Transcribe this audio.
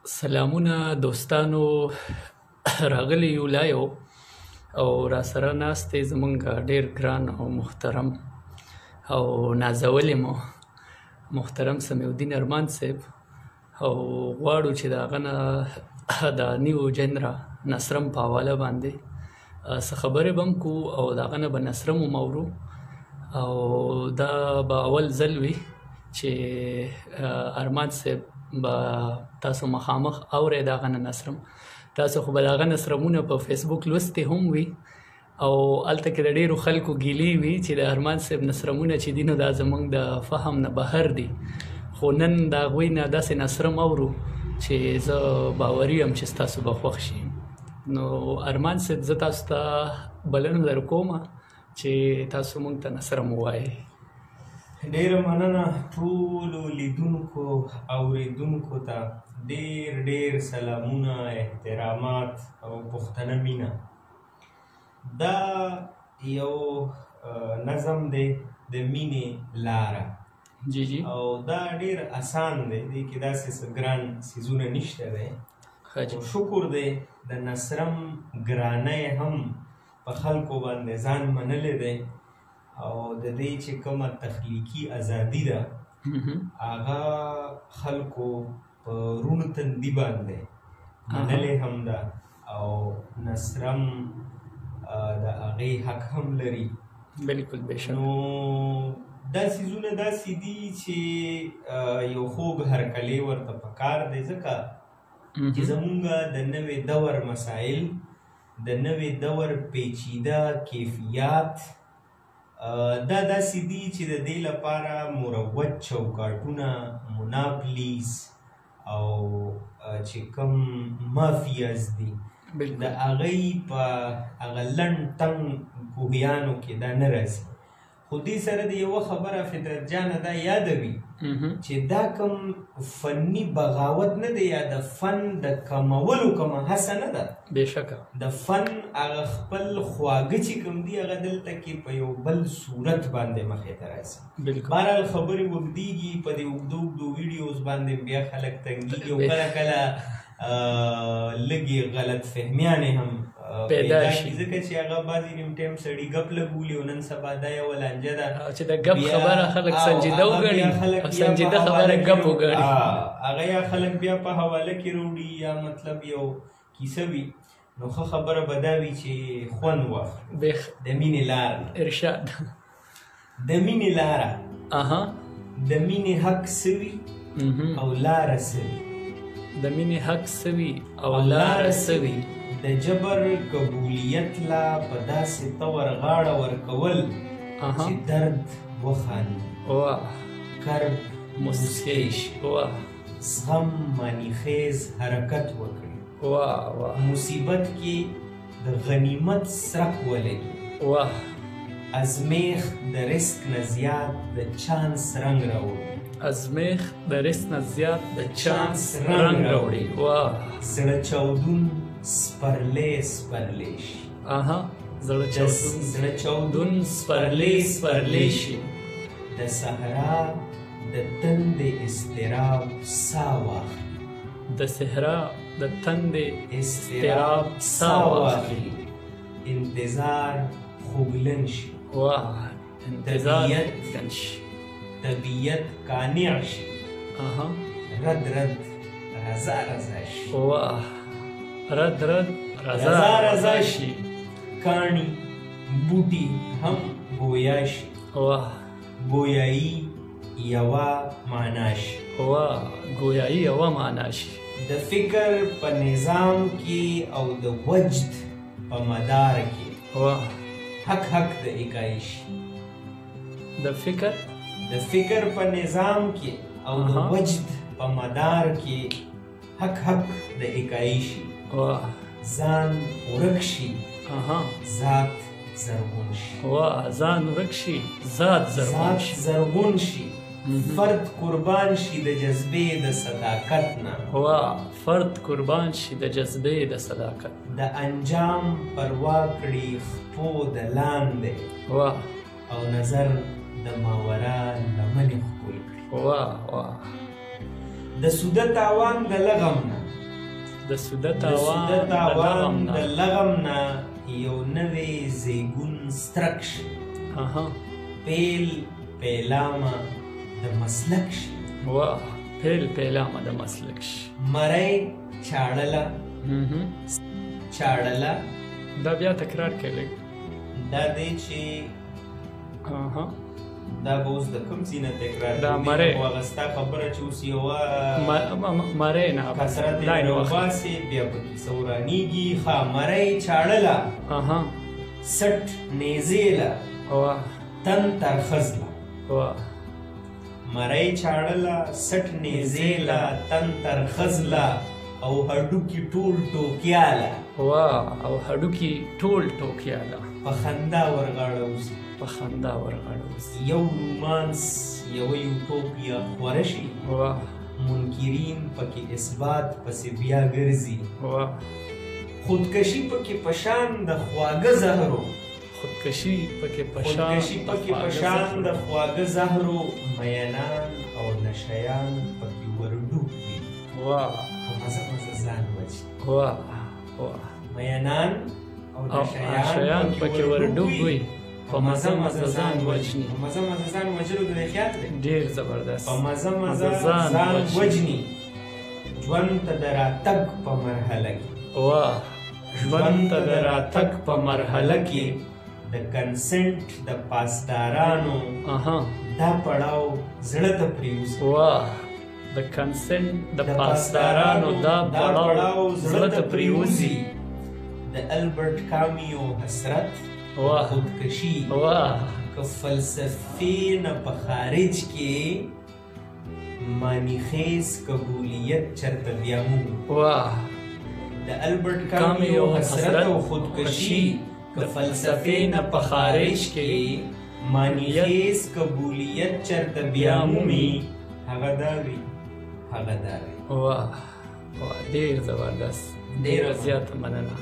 سلامونه دوستانو، راغلی یو لایو او را سره ناست دی زمونږ ډیر ګران او محترم او نازولی مو محترم سمیع الدین ارمان صاحب، او غواړو چې د هغه نه د نیو جنرا نصرم په حواله باندې څه خبرې به هم کوو او د هغه نه به نصرم هم اورو. او دا به اول ځل وي چې ارمان صاحب به تاسو مخامخ اورئ د هغه نه نصرم. تاسو خو به د هغه نصرمونه په فیسبوک لوستي هم وي او هلته کې د ډېرو خلکو ګیلې وي چې د ارمان صاحب نصرمونه چې دي نو دا زموږ د فهم نه بهر دي، خو نن د هغوی نه داسې نصرم اورو چې زه باوري یم چې ستاسو به خوښ شي. نو ارمان صاحب، زه تاسو ته بلنه در کوم چې تاسو موږ ته نصرم ووایئ. ډیره مننه ټولو لیدونکو اوریدونکو ته، ډیر ډیر سلامونه، احترامات او پښتنه مینه. دا یو نظم دی د مینې لاره. جی جی. او دا ډیر اسان دی، دې کې داسې څه ګران څیزونه نشته دی. ښه جی. خو شکر دی د نصرم ګرانۍ هم په خلکو باندې ځان منلی دی، او د دې چې کومه تخلیقي ازادي ده هغه خلکو په روڼ تندي باندې منلې هم ده، او نصرم د هغې حق هم لري. بالکل، بېشک. نو دا څیزونه داسې دي چې یو خوږ هرکلی ورته پکار دی، ځکه چې زمونږ د نوې دور مسایل، د نوې دور پیچیده کیفیات، دا داسې دي چې د دې لپاره مروج چوکاټونه، موناپلیز او چې کوم مافیاز دي، د هغې په هغه لنډ تنګ کوهیانو کې دا نه راځي. خو دې سره د یوه خبره فطرت جانه دا یادوي چې دا کوم فني بغاوت نه دی، یا د فن د کمولو کومه هڅه نه ده. بېشکه. د فن هغه خپل خواږه چې کوم دي هغه دلته کې په یو بل صورت باندې مخې ته راځي. بهرحال خبرې اوږدېږي، په دې اوږدو اوږدو ویډیوز باندې بیا خلک تنګېږي او کله کله لږې غلط فهمیانې هم پیدا شي، ځکه چې هغه بعضې نیم ټایم سړي ګپ لګولي او نن سبا دا یوه لانجه ده چې د ګپ خبره خلک سنجیده وګڼي او سنجیده خبره ګپ وګڼي. هغه یا خلک بیا په حواله کې راوړي یا مطلب یو کیسه وي. نو ښه خبره به دا وي چې خوند واخلو. د مینې لاره. ارشاد. د مینې لاره. د مینې حق څه وي او لاره څه وي. د مینې حق څه وي او لاره څه وي. د جبر قبولیت لا په داسې طور غاړه ورکول چې درد وخاندي، کرب موسکی شي، زغم معنی خیز حرکت وکړي، مصیبت کې د غنیمت څرک ولګي، ازمیښت د ریسک نه زیات د چانس رنګ راوړي. ازمیښت د ریسک نه زیات د چانس رنګ راوړي. زړه چاودون سپرلی سپرلی شي. زړه چاودون سپرلی سپرلی شي. د صحرا د تندې اضطراب سا واخلي. د صحرا د تندې اضطراب سا واخلي. انتظار خوږلن شي. انتظار خوږلن شي. طبیعت قانع شي. رد رد رضا رضا شي. رد رد رضا رضا شي. کاڼي بوټي هم ګویا شي. ګویایي یوه معنا شي. ګویایي یوه معنا شي. د فکر په نظام کې او د وجد په مدار کې حق حق د اکایي شي. د فکر د فکر په نظام کې او د وجد په مدار کې حق حق د اکایي شي. ځان ورک شي، ذات زرغون شي. ځان ورک شي، ذات زرغون شي. زرغون شي. فرد قربان شي د جذبې د صداقت نه. فرد قربان شي د جذبې د صداقت. د انجام پروا کړي خپو د لاندې او نظر د ماورا لمنې ښکل کړي. واه واه. د سوده تاوان د لغم نه، د سوده د سوده تاوان د تاوان لغم د نه. لغم نه یو نوی زیږون سترک شي. اها. پیل پیلامه د مسلک شي. واه، پیل پیلامه د مسلک شي. مرۍ چاړله چاړله. دا بیا تکرار کړئ لږ. دا دی چې اها. دا به اوس د کوم ځای نه تکرار دا کړو؟ مرۍ. خو هغه ستا خبره چې اوس یوه مرۍ نه کثرت یې لاین واخله. راوباسې بیا په کیسه ورانیږي. ښه، مرۍ چاړله، اها. سټ نیزې له، واه. تن تر خزله. واه. مرۍ چاړله، سټ نیزې له، تن تر خزله، او هډوکي ټول ټوکیاله. واه، او هډوکي ټول ټوکیاله. په خندا ورغاړه وځي. په خندا ورغاړه وځي. یو رومانس، یوه یوټوپیا خوره شي. واه. منکرین پکې اثبات پسې بیا ګرځي. واه. خودکشي پکې په شان د خواږه زهرو. خودکشي پکې په شان خودکشي د پکې په خواږه شان زهرو. د خواږه زهرو، میینان او نشیان پکې ورډوب وي. واه. په مزه مزه ځان وژني. واه واه. میینان او او نشیان پکې ورډوب وي، په مزه مزه ځان وژني. په مزه مزه ځان وژلو د خیال دی. ډیر زبردست. په مزه مزه ځان ځان وژني. وژني، ژوند ته د راتګ په مرحله کې. واه، ژوند ته د راتګ په مرحله کې. د کنسنټ د پاسدارانو اها. دا پړاو زړه ته پرېوځي. واه، د کنسنټ د پاسدارانو دا پړاو زړه ته پرېوځي. د البرټ کامیو حسرت، واه. خودکشي واه. که فلسفې نه په خارج کې معنی خیز قبولیت چرته بیا مومي. واه. د البرټ کامیو کامیو حسرت حسرت او خودکشي که فلسفې نه په خارج خارج کې کې معنی خیز قبولیت چرته بیا مومي، هغه دا وي، هغه دا وي. واه واه، ډیر زبردست، ډیره زیاته مننه.